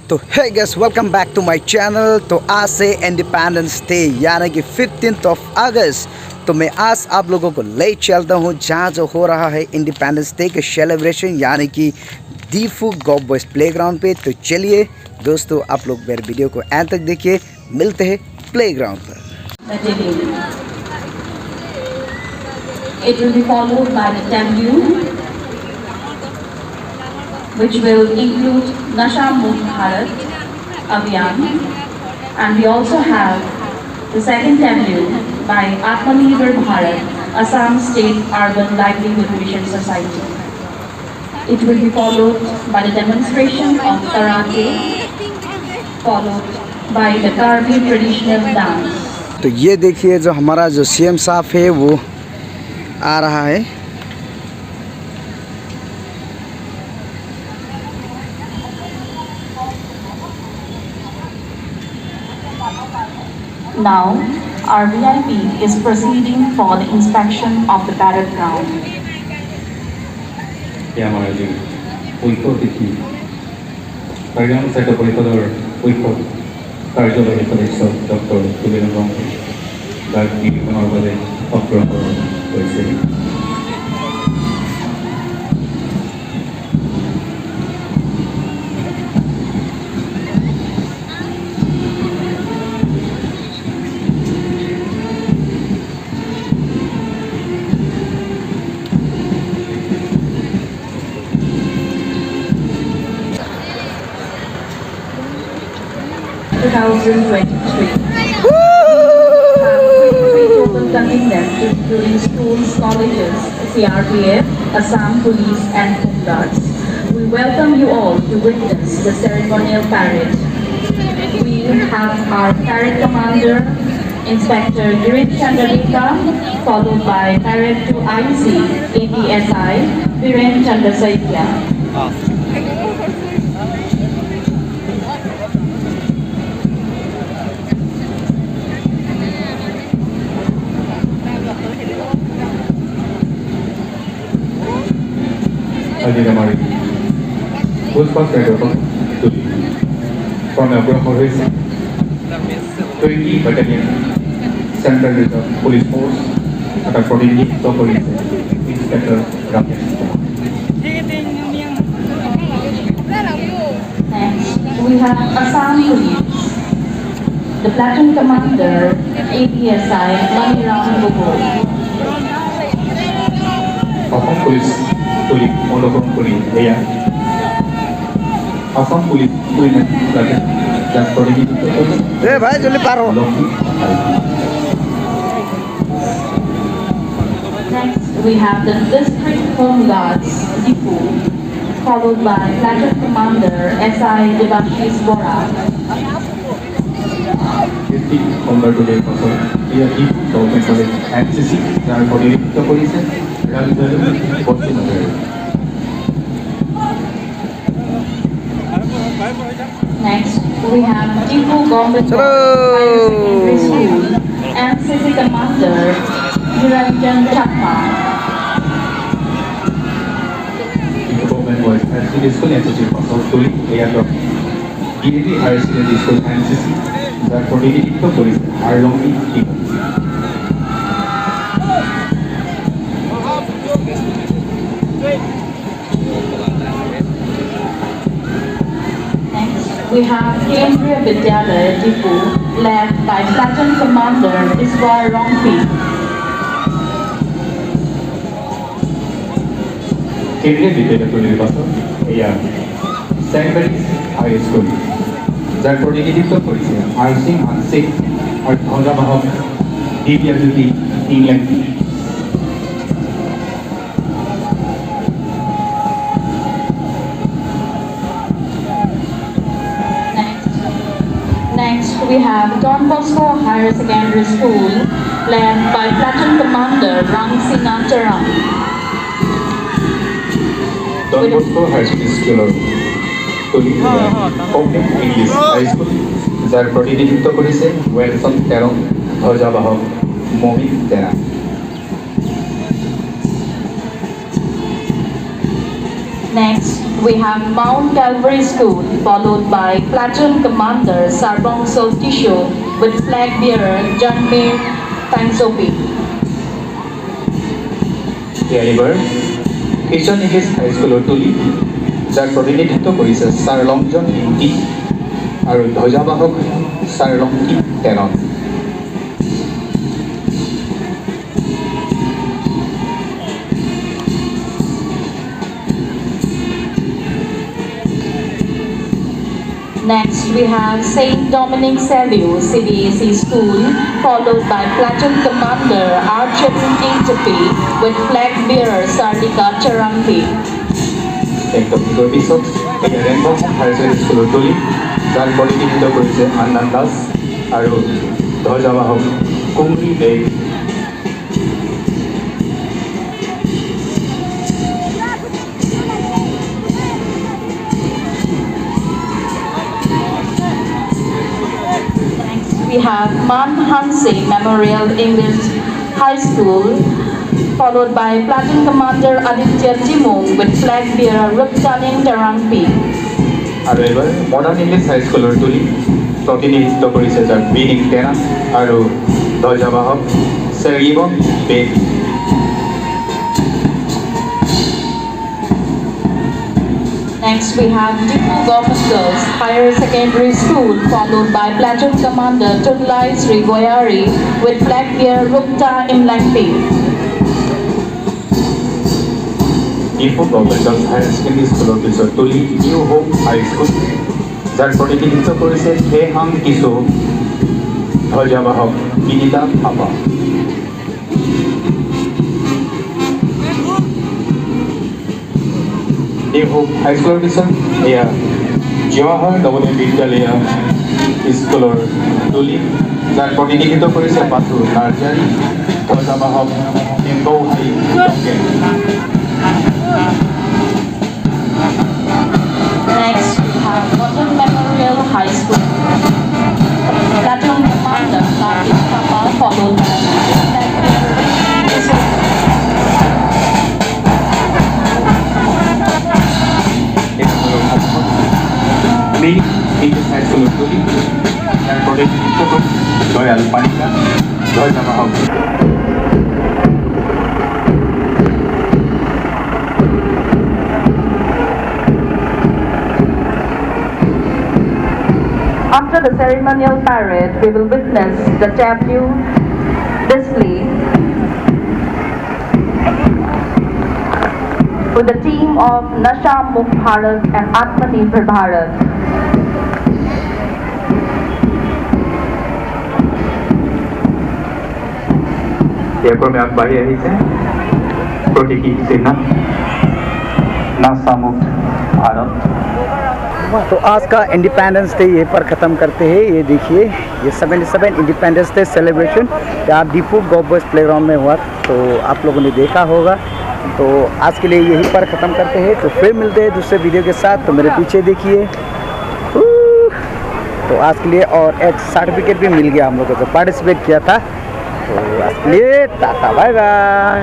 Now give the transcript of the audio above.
तो hey guys, welcome back to my channel. तो आज से इंडिपेंडेंस डे यानी कि 15 ऑफ अगस्त। तो मैं आज आप लोगों को ले चलता हूँ जहाँ जो हो रहा है इंडिपेंडेंस डे के सेलिब्रेशन, यानी कि दीफू गवर्नमेंट बॉयज़ प्लेग्राउंड पे। तो चलिए दोस्तों, आप लोग मेरे वीडियो को एंड तक देखिए। मिलते हैं playground per. Battalion. It will be followed by the tableau, which will include Nasha Mukt Bharat Abhiyan. And we also have the second tableau by Atmanirbhar Bharat, Assam State Urban Livelihood Mission Society. It will be followed by the demonstration of karate, followed by the Karbi traditional dance. तो ये देखिए, जो हमारा जो CM साहब है वो आ रहा है। Now, our VIP is proceeding for the inspection of the parade ground. এয়া আমাৰ আজিৰ মুখ্য অতিথি, কাৰ্বি আংলং স্বায়ত্ত পৰিষদৰ মুখ্য কাৰ্যবাহী সদস্য ডক্টৰ তুলিন ৰংপী, যাক নিৰূপণৰ বাবে অগ্ৰসৰ হৈছে। 2023. Three total contingent, including schools, colleges, CRPF, Assam Police and Home Guards. We welcome you all to witness the ceremonial parade. We have our parade commander, Inspector Girish Chandra Deka, followed by parade 2 IC, APSI, Viren Chandra Saikia. আজিৰ আমাৰ পুষ্পা কাৰ্যক্ৰম তুলি ক্ৰমে অগ্ৰসৰ হৈছে 20 Battalion, Central Reserve Police Force, তাক প্ৰতিনিধিত্ব কৰিছে inspector Rakesh Kumar. Next, we have Assam Police. The platoon commander, APSI Maniram Gogoi. Assam police টলীক অনুসৰণ কৰি এয়া আছাম পুলিচ উইমেন প্লাটুন, যাক প্ৰতিনিধিত্ব কৰিছে ए भाई, जल्दी पार हो। লক্ষ্মী আৰক্ষী। Next, we have the District Home Guards, Diphu, followed by platoon commander SI Devashis Bora. District home guard টলীৰ পাছত এয়া ডিফু গভৰ্ণমেণ্ট কলেজ এনচিচি, যাৰ প্ৰতিনিধিত্ব কৰিছে ৰাজবাৰী Basumatary. Next, we have Diphu Government चलो। Higher Secondary School, NCC Commander Niranjan Chakma. Diphu government boys higher secondary school এনচিচিৰ পাছৰ টলী এয়া DAV higher secondary school NCC, যাৰ প্ৰতিনিধিত্ব কৰিছে হাৰলংমি টিমত। Next, we have Kendriya Vidyalaya Diphu, led by Platoon Commander Biswar Rongpi. কেন্দ্ৰীয় বিদ্যালয় টলীৰ পাছত এয়া ছেইণ্ট মেৰিজ হাই স্কুল, যাৰ প্ৰতিনিধিত্ব কৰিছে আৰ সিং হানসিং আৰু ধ্বজাবাহক Dibyajyoti ইংলেণ্ডী। Next, we have Don Bosco Higher Secondary School, led by Platoon Commander Rangsina Tarang. Don Bosco higher secondary স্কুলৰ টলী public English high school, যাৰ প্ৰতিনিধিত্ব কৰিছে ৱেলছন তেৰং, ধ্বজাবাহক মমিত তেৰা। Next, we have Mount Calvary School, followed by Platoon Commander Sarbong Soltisho with flag bearer Janmir Pangsopi. এয়া এইবাৰ খ্ৰীষ্টান English হাইস্কুলৰ trolley, যাক প্ৰতিনিধিত্ব কৰিছে ছাৰ লংজন ইংটি আৰু ধ্বজাবাহক sir Longki Tenon. Next, we have St. Dominic Savio CBSE School, followed by Platoon Commander Archon Kintapi with flag bearer Sarnika Charampi. এক দশকৰ পিছত এয়া ৰেইনব' হায়াৰ ছেকেণ্ডেৰী স্কুলৰ টলি, যাক প্ৰতিনিধিত্ব কৰিছে আন্নান দাস আৰু ধ্বজাবাহক কুংৰি বেগ। Next, we have Man Hanse Memorial English High School, followed by Platoon Commander Aditya Timung with flag bearer Ruptanin Tarangpi. আৰু এইবাৰ মডাৰ্ণ ইংলিছ হাইস্কুলৰ টলি, প্ৰতিনিধিত্ব কৰিছে যাক বিনিং টেনা আৰু ধ্বজাবাহক চেৰিবন বেগ। Next, we have Diphu Government Girls Higher Secondary School, followed by Platoon Commander Tunlai Sri Goyari with flag bearer Rupta Imlangpi. Diphu government girls higher secondary স্কুলৰ পিছত trolley new hope high school, যাৰ প্ৰতিনিধিত্ব কৰিছে খেহাং কিশোৰ, ধ্বজাবাহক Binita Thapa. New hope হাইস্কুলৰ পিছত এয়া জৱাহৰ নৱোদয় বিদ্যালয় স্কুলৰ টলি, যাৰ প্ৰতিনিধিত্ব কৰিছে বাথু Narzary, ধ্বজাবাহক এম্বৌহাই টংগেন। Next, we have Cotton Memorial High School. Platoon Commander Kartik Thapa, followed by flag bearer Kishore. এই সন্মুখত মেইন ইংলিছ হাইস্কুলৰ টলি, যাৰ প্ৰতিনিধিত্ব কৰিছে দয়াল পানিকা, ধ্বজাবাহক After the ceremonial parade, we will witness the tableau display with the team of Nasha Mukt Bharat and Atmanirbhar Bharat. ইয়াৰ ক্ৰমে আগবাঢ়ি আহিছে প্ৰতীকী চিহ্ন নাছামুক্ত ভাৰত। तो आज का इंडिपेंडेंस डे ये पर ख़त्म करते हैं। ये देखिए, ये 77 इंडिपेंडेंस डे सेलिब्रेशन यहाँ दीपू गो बॉयज़ प्लेग्राउंड में हुआ, तो आप लोगों ने देखा होगा। तो आज के लिए यहीं पर ख़त्म करते हैं। तो फिर मिलते हैं दूसरे वीडियो के साथ। तो मेरे पीछे देखिए, तो आज के लिए और एक सर्टिफिकेट भी मिल गया हम लोगों को जो पार्टिसिपेट किया था। तो आज के लिए टाटा, बाय बाय।